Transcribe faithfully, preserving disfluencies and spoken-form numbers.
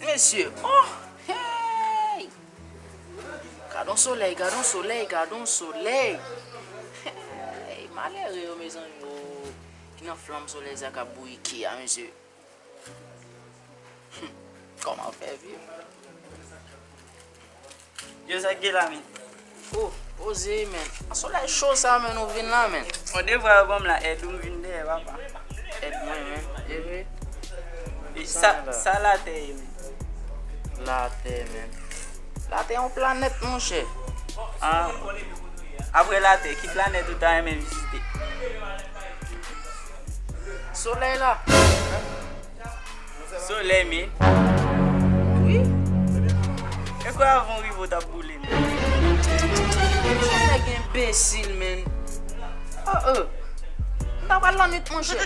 Mesye, oh, hey! Gadon solèy, gadon solèy, gadon solèy. Hey, malere yo, mezanmi, yo. Ki nan flanm solèy sa k ap bouyi ke a, mesye. Kòman fè viv? Yo, sa k gen la, men? Oh, poze, men. An solèy cho sa, men, ou vin la, men. Bon, devwa yo ban m la, èd ou m vin dèyè, papa. Èd mwen, men. E vre? E sa, sa latè ye, men? Latè, men. Latè yon planèt, monchè. Ah, apre latè, ki planèt ou ta renmen vizite? Solèy la. Solèy, men. Wi. E kwa avan w rive w t ap boule, men? Yon nèg enbesil, men. Oh, oh. M ta pral lannwit, monchè.